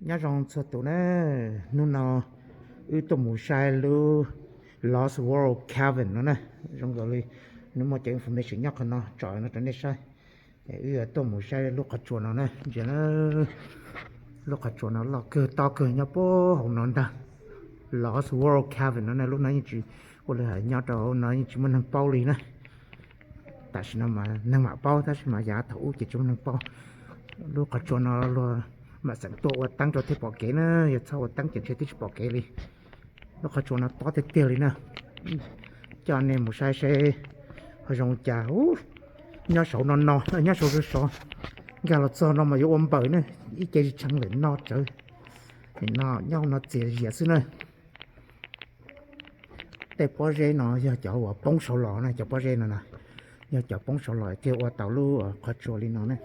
Nyob zoo txhua tus na, hnub no wb tuaj mus saib lub Lost World Cabin no na. Zoo nkaus li nws muaj cov information nyob qhov no tso no rau nej saib. Wb yuav tuaj mus saib lub qhov tsua no na, ntsia na, lub qhov tsua no loj kawg tob kawg nyob puag hauv no ntag. Lost World Cabin no na, lub no yeej tsis ua li hais nyob rau hauv no yeej tsis muaj neeg paub li na. Tam sim no mas neeg mam paub tab sis mas yav thaum ub ces tsis muaj neeg paub. Lub qhov tsua no luag mam xeem tuaj ua teeb rau thiaj pom kev na, yog txhob ua teeb ces ntshe twb tsis pom kev li. Lub qhov tsua no tob tiag tiag li na. Coj nej mus saib seb ho zoo li cas. Nyob saud no no, nyob saud sov sov, nkag los txog no mas yuav ua npaws na, ib ce tsis tshee lawm no tsawv. No nyob no txias zias xwb na. Tej pob zeb no yog cov uas poob saud los na, cov pob zeb no na, yog cov poob saud los thiaj ua tau lub qhov tsua li no na.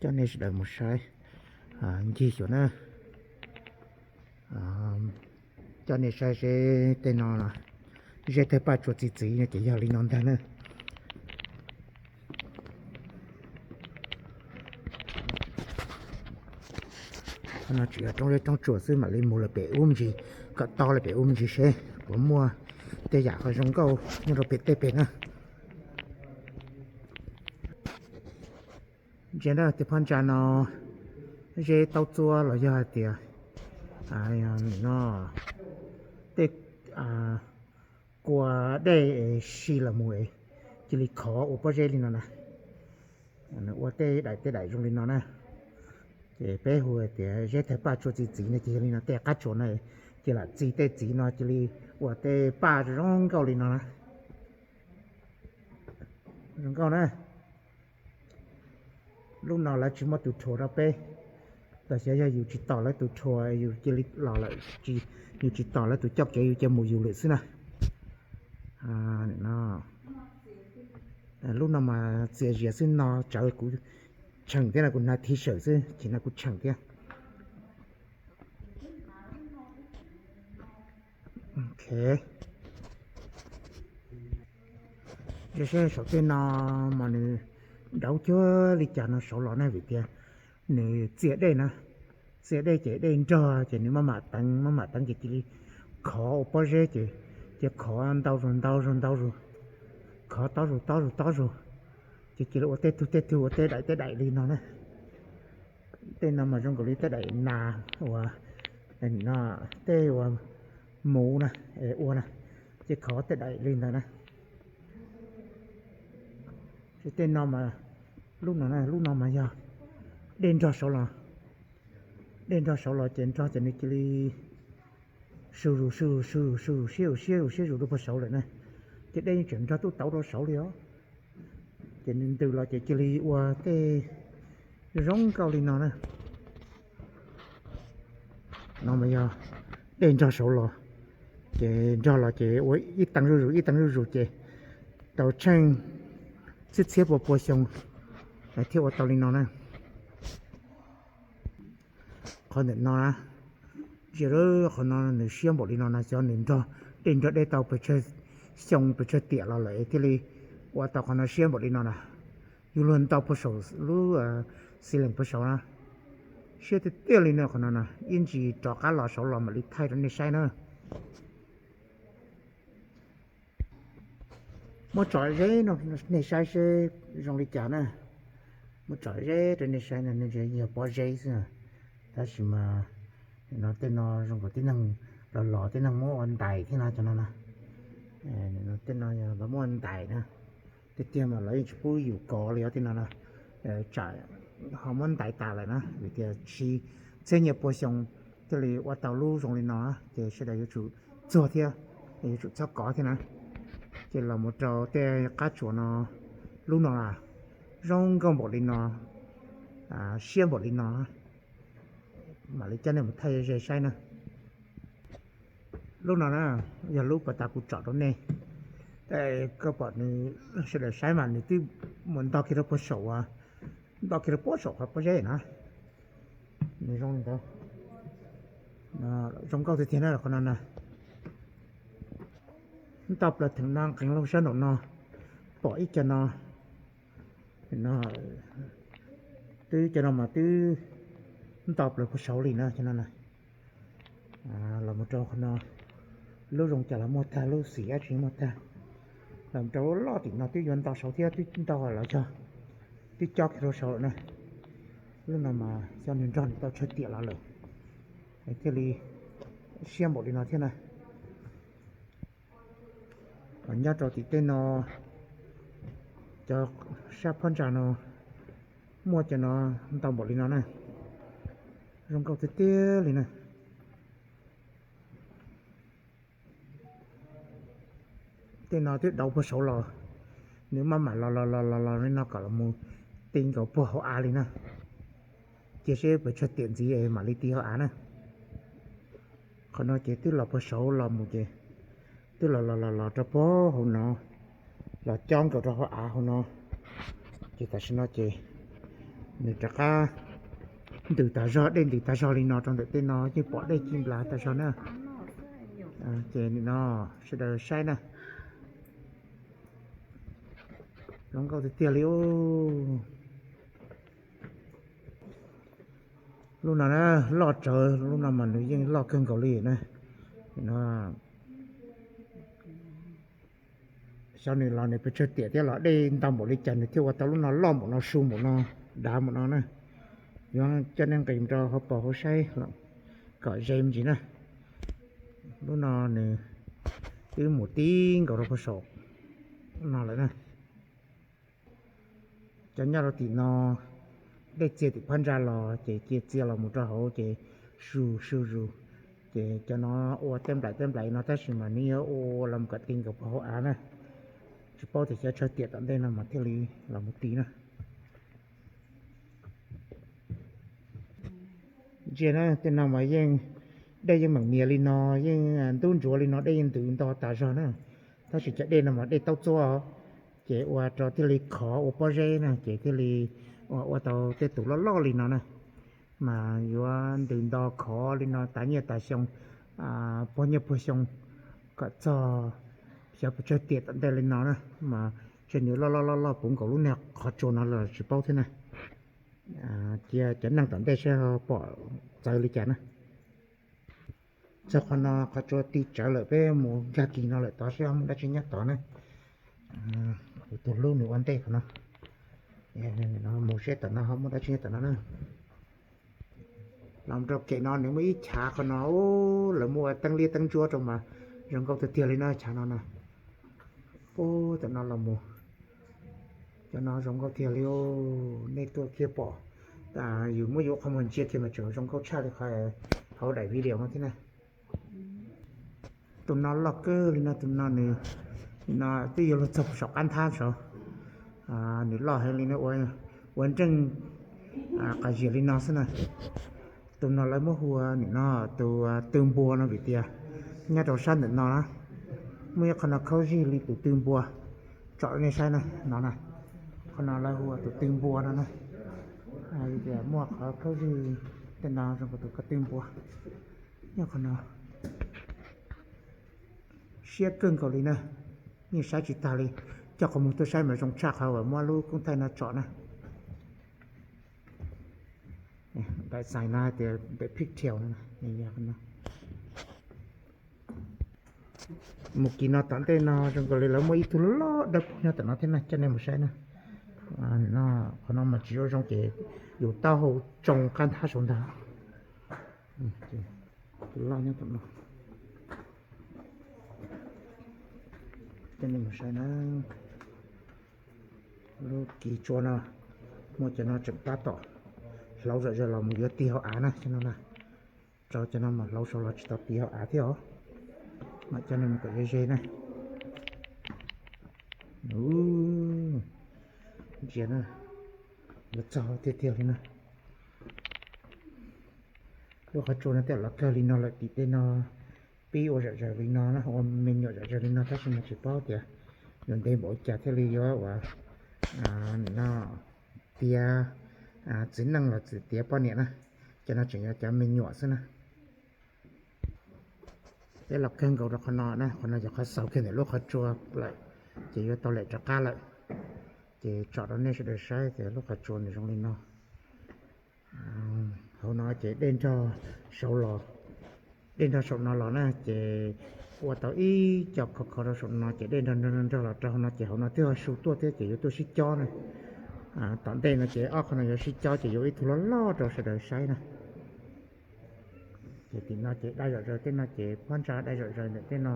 Coj nej sawv daws mus saib ncig xyuas na. Coj nej saib seb tej no, zeb thawj paj tsua txi txiv no ces yog li no ntag na. Qhov no tsis yog roob zeb roob tsuas xwb, mam li mus lawm pem ub me ntsis, kom tau lawm pem ub me ntsis seb puas muaj tej yam ho zoo nkauj nyob rau pem tej pem na. Ntsia na, tej phab ntsa no zeb taub txuab los yog hais tias no tej kua dej si los mus cia li khov ua pob zeb li no na. Nws ua tej daim tej daim zoo li no na. Ces peb hu tias zeb thawj paj tsua txi txiv no ces yog li no, tej qab tsuas no cia li txi tej txiv no cia li ua tej paj zoo nkauj li no na. Zoo nkauj na. Lub no lawv tsis muaj tus rhuav rau peb, los xyov yog yus tsis tos lawv tus rhuav yus cia li los lawm, yus tsis tos lawv tus coj kev yus cia mus yus lawm xwb na. Lub no mas txias zias xwb no tsawv, kuv cheem thiab no, kuv hnav T-shirt xwb ces no kuv cheem thiab. Saib saum tej no mas nws dauv cuag li cas no saud los na, vim tias nws txias dej na, txias dej ces dej nrog ces nws maj mam teev maj mam teev ces cia li khov ua pob zeb ces, ces khov ntau zus ntau zus ntau zus, khov tob zus tob zus tob zus, ces cia li ua tej tug tej tug ua tej daim tej daim li no na. Tej no mas zoo nkaus li tej daim nas uas tej uas muv na, ua na, ces khov tej daim li ntawd na. Ces tej no mas, lub no, lub no mas yog dej nrog saud los, dej nrog saud los ces nrog ces nws cia li su zus su zus su zus su zus siab zus siab zus siab zus rau puag saud lawm na. Ces dej yeej tseem nrog tuaj tauv rau saud li os. Ces nws ntws los ces cia li ua tej zoo nkauj li no na. No mas yog dej nrog saud los, ces nrog los ces ua ib teev zuj zus ib teev zuj zus ces tau tsheej txhiab txhiab pua pua xyoo thiaj ua tau li no na. Qhov ntawm no na, ntsia lawm qhov no nws siab npaum li no na, xyov nws nrog dej nrog dej tau pes tsawg xyoo pes tsawg tiam los lawm thiaj li ua tau qhov no siab npaum li no na. Yug luag ntaus puag saum lub ceiling puag saud na, siab tiag tiag li no qhov no na. Ib ntsis rov qab los saud los mam li thaij rau nej saib na. Muab tsom zeb no nej saib seb zoo li cas na. Muab tsom zeb rau nej saib no, nej ntsia yog pob zeb xwb, tab sis mas no tej no zoo nkaus tib neeg los los tib neeg muab ua ntais thiab no cov no na. Tej no yog lawv muab ua ntais na. Tiag tiag mas lawv yeej tsis pub yus kov li os tej no na. Tsam ho muab ntais tas lawm na, vim tias siv txhiab nyiaj pua xyoo thiaj li ua tau lub zoo li no, ces sawv daws yuav tsum txuag thiab, yuav tsum txhob kov thiab na. Ces los mus rau tej qab tsuas no, lub no zoo nkauj npaum li no, siab npaum li no, mam li coj nej mus thaij ze saib na. Lub no na, yog lub puag ta kuv tsom rau nej, koj pom nws, sawv daws saib mas nws twb mus nto kiag rau puag saum, nto kiag rau puag saum qhov pob zeb na. Nws zoo li ntawd, zoo nkauj tiag tiag na qhov no na. Ntau plaws theem no nqees loo sab nraum no, pom ib co no, no, twb co no mas twb Nto plaws puag saud li na cov no na. Los mus rau qhov no, lub zoo cas los muaj tag, lub xim dab tsi muaj tag. Los mus rau lub loj tim no twb yuav nto saud thiab, twb nto los yog twb cob kiag rau saud lawm na. Lub no mas xyov nws nrog nws tau tsawg tiam los lawm thiaj li siab npaum li no thiab na. Nyob rau tim tej no, cov sab phab ntsa no muaj cov no ntau npaum li no na, zoo nkauj tiag tiag li na. Tej no twb dauv puag saud los, nws maj mam los los los los los li no kom los mus ti nkaus puag hauv av li na. Cia seb puas tsawg tiam ntxiv mam li ti hauv av na. Qhov no ces twb los puag saud los mus ces twb los los los los rau puag hauv no, los cob nkaus rau hauv av hauv no. Ces tam sim no ces nws rov qab ntws tas zog, dej ntws tas zog li no rau ntawm tej no yeej pom dej ci nplas tas zog na. Ces nim no sawv daws saib na, zoo nkauj tiag tiag li. Lub no na, loj tsawv, lub no mas nws yeej loj kawg nkaus li na. Xyov nws los nws pes tsawg tiam thiab los dej ntau npaum li cas nws thiaj ua tau lub no loj npaum no, su npaum no, dav npaum no na. Yuav coj nej nqis rau hauv paus hauv saib kom ze me ntsis na. Lub no nws twb mus tib nkaus rau puag saum no lawm na. Cov nyob rau tim no, dej txia tim phab ntsa los ces cia txia los mus rau hauv ces su su zus. Ces cov no ua tej nplaim tej nplaim no tab sis mas nws yuav ua los mus kom ti nkaus puag hauv av na. Tsis paub tias xyov tsawg tiam tom ntej no mas thiaj li los mus ti na. Ntsia na, tej no mas yeej, dej yeej meem mias li no, yeej ntub ntsuav li no, dej yeej ntws nto tas zog na. Tab sis cov dej no mas dej taub txuab, ces ua rau thiaj li khov ua pob zeb na, ces thiaj li ua tau tej tus loj loj li no na. Mas yuav ntws nto khov li no tas nyiaj tas xyoo, puag nyiaj puag xyoo, kom txog xyov pes tsawg tiam tom ntej li no na. Mas ntshe nws loj loj loj loj puv nkaus lub niag qhov tsua no los tsis paub thiab na. Cia cov neeg tom ntej seb ho pom txawv li cas na. Txog qhov no qhov tsua ti tsawv lawm, peb mus nkag kis no lawm tod seb ho muaj dab tsi nyob tod na. Kuv tus hlub nws ua ntej qhov no. Mus seb tom no ho muaj dab tsi nyob tom no na. Los rau kem no nws muaj ib chav qhov no, lawv muaj ua teeb liab teeb ntsuab rau mas zoo nkauj tiag tiag li na chav no na. Ub, tom no los mus, cov no zoo nkauj tiag li. Nej tuaj thiaj pom, yus muab yus qhov muag ntsia kiag mas tseem zoo nkauj tshaj li qhov hauv daim video no thiab na. Tus no loj kawg li no, tus no nws, no twb yuav luag txog saum qab nthab saud. Nws loj heev li no, ua nreej qas zias li no xwb na. Tus no lawv muab hu ua nim no tus tw npua no vim tias nyob rau sab ntawm no na, muaj ib qho no khaub zig li tus tw npua, tsom nej saib na, no na, qhov no lawv hu ua tus tw npua no na. Vim tias muaj qhov khaub zig tej no zoo nkaus tus ko tw npua. Nyob qhov no siab kawg nkaus li na, yeej saib tsis tag li. Coj qhov muag tuaj saib mas zoo tshaj qhov uas muab lub koob thaij no tsom na. Daim xais no hais tias daim pig tail no. Mus kis no tom ntej no zoo nkaus li lawv muaj ib tug loj dawb paug nyob tom no thiab na, coj nej mus saib na. Qhov no mas tsis zoo zoo ces yus taub hau tsoo qab nthab saum ntag. Tus loj nyob tom no. Coj nej mus saib na. Lub kis tsua no muaj cov no tseem tab tom hlauv zom zaws los mus yuav tig hauv av na, cov no na. Rau cov no mas hlauv saud los tsis tau tig hauv av thiab os. Mam coj nej mus kom ze ze na. Ntsia na, yuav txog tiag tiag li na. Lub qhov tsua no tej los kawg li no lawm, tim tej no pib ua zom zaws li no na, ua me nyuam zom zaws li no tab sis mas tsis paub tias yuav ntev npaum li cas thiaj li yuav ua no tiav txiv neej los txiv tiav poj niam na. Cov no tseem yog cov me nyuam xwb na. Peb los kawg nkaus rau qhov no na, qhov no yog qhov xaus kiag ntawm lub qhov tsua lawm, ces yuav tau lem rov qab lawm. Ces tsom rau nej sawv daws saib tias lub qhov tsua nws zoo li no. Hauv no ces dej nrog saum los, dej nrog saum no los na ces ua tau ib co khov khov rau saum no ces dej nrog nrog nrog los rau hauv no ces hauv no twb ho su tuaj thiab ces yuav tuaj sib cob na. Tom ntej no ces ob qhov no yuav sib cob ces yuav ib tug loj loj rau sawv daws saib na. Ces tim no ces dai zom zaws, tej no ces phab ntsa dai zom zaws ntawm tej no,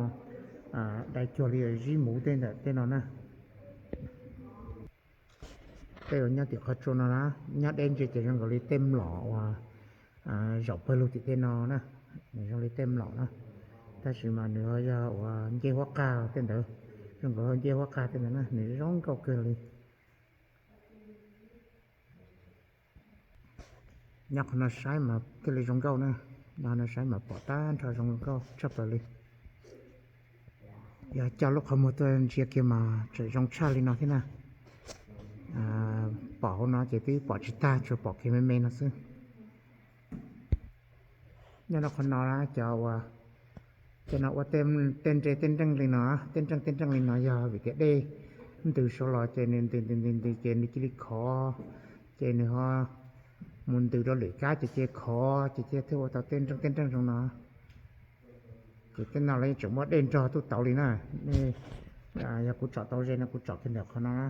dai cuag li zib muv tej ntawm tej no na. Tej uas nyob tim qhov tsua no na, nyob deb ntsia ces zoo nkaus li tej mlom uas zaum pawg lug tim tej no na, nws zoo li tej mlom na, tab sis mas nws ho yog uas ncej huab qag tej ntawd, zoo nkaus li ncej huab qag tej ntawd na, nws zoo nkauj kawg li. Nyob qhov no saib mas thiaj li zoo nkauj na, nyob no saib mas pom tag nrho zoo nkauj tshaj plaws li. Yog coj lub qhov muag tuaj ntsia kiag mas tseem zoo tshaj li no thiab na. Pom hauv no ces twb pom tsis tag, tsuas pom kiag me me no xwb. Nyob rau qhov no na, cov uas, cov no ua tej nre tej nreej li no, tej nreej tej nreej li no yog vim tias dej ntws saud los ces nws ntws ntws ntws ntws ces nws cia li khov, ces nws ho mus ntws rau lwm kab ces cia khov ces cia thiaj ua tau tej nreej tej nreej zoo no. Ces tej no los yeej tseem muaj dej nrog tuaj tauv li na. Nej, yog kuv tsom tau ze no kuv tsom kiag ntawm qhov no na,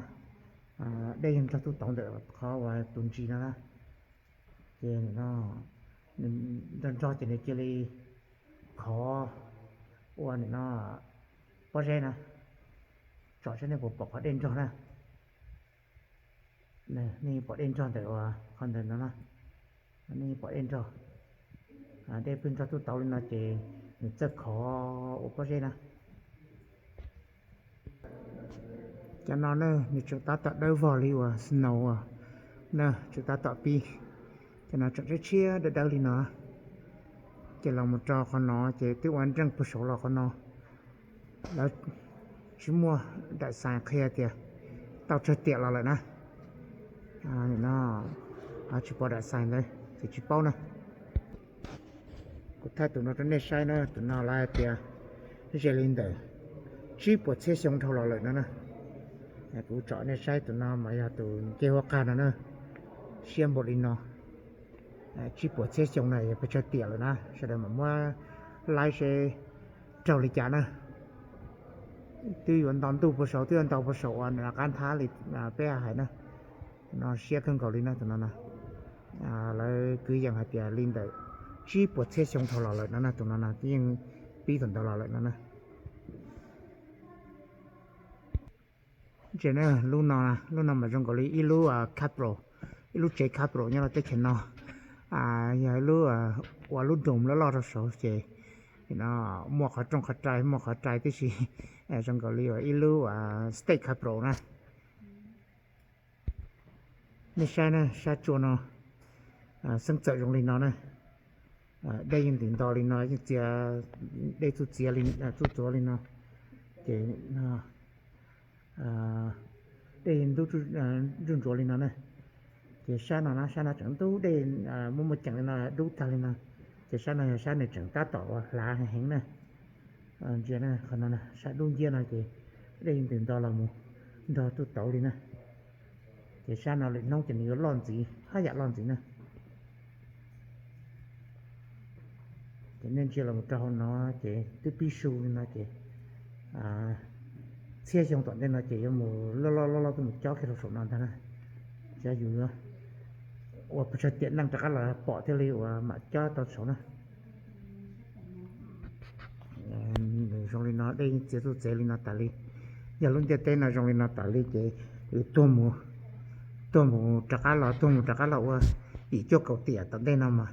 dej yeej nrog tuaj tauv ntawm qhov uas tus ntsis no na. Ces nws nrog nrog ces nws cia li khov ua nim no pob zeb na. Tsom saib nej puas pom qhov dej nrog na. Nej pom dej nrog ntawm uas qhov ntawd no na, nej pom dej nrog, dej pwg nrog tuaj tauv li no ces nws txawj khov ua pob zeb na. Cov no na nws tseem tab tom dawb vog li uas snow na, tseem tab tom pib. Cov no tseem tshiab tshiab dawb dawb li no. Ces los mus rau qhov no ces twb ua nreej puag saud los qhov no, lawv tsis muaj daim xais qhia tias tau tsawg tiam los lawm na. Tsis pom daim xais ntawd ces tsis paub na. Kuv thaij tus no rau nej saib na, tus no lawv hais tias ze li ntawm tsib puas txhiab xyoo dhau los lawm no na. Kuv tsom nej saib tus no mas yog tus ncej huab qag no na, siab npaum li no. Tsib puas txhiab xyoo na yog pes tsawg tiam lawm na, sawv daws mam muab laib seb raug li cas na. Twb yuav nto ntuj puag saud, twb yuav nto puag saud uas nws qab nthab li peb hais na. Tus no siab kawg nkaus li na tus no na. Lawv kwv yees hais tias li ntawm tsib puas txhiab xyoo dhau los lawm no na, tus no na yeej pib thaum ntawd los lawm no na. Ntsia na, lub no, lub no mas zoo nkaus li ib lub capro, ib lub tsev capro nyob rau teb chaws no. Yog ib lub, ua lub dome loj loj rau saud ces no muaj qhov rooj qhov rai, muaj qhov rai tib si, zoo nkaus li uas ib lub state capro na. Nej saib na, sab tsua no xeeb txawm zoo li no na. Dej yeej ntim nto li no, yeej txia, dej txuj txiav li, txuj txuav li no. Ces dej ntub ntsuj ntsuav li no na. Ces sab no na, sab no tseem ntub dej, muaj muaj ceem li no, dub tag li no. Ces sab no yog sab nws tseem tab tom ua hlav heev heev na. Ntsia na, qhov no sab dub nciab no ces dej ntws nto los mus nrog tuj tauv li na. Ces sab no lwm hnub ces nws yuav loj ntxiv, haj yam loj ntxiv na. Ces nej ntsia los mus rau hauv no ces twb pib su li no ces txhiab xyoo tom ntej no ces yuav mus loj loj loj loj tuaj mus cob kiag rau saum no ntag na. Cov yus yuav ua pes tsawg tiam neej rov qab los pom thiaj li uas mam cob tau saud na. Nws zoo li no, dej txiav txuj txiav li no tas li. Yog lub ntiaj teb no zoo li no tas li ces yus tuag mus, tuag mus rov qab los, tuag mus rov qab los ua yim cuaj kaum tiam tom ntej no mas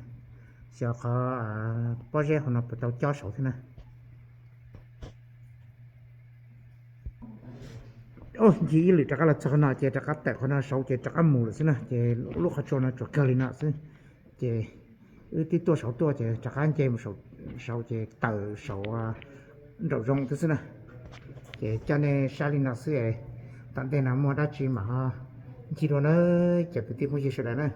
xyov qhov pob zeb hauv no puas tau cob saud thiab na. Ncig ib lwm rov qab los txog qhov no ces rov qab tawm qhov no saud ces rov qab mus lawm xwb na. Ces lub qhov tsua no tsuas kawg li no xwb. Ces wb twb tuaj saud tuaj ces rov qab nce mus saud ces tawm saud nraum zoov thiab xwb na. Ces coj nej saib li no xwb es tom ntej no muaj dab tsi mam ho ncig dua na, cov kwv tij phooj ywg sawv daws na.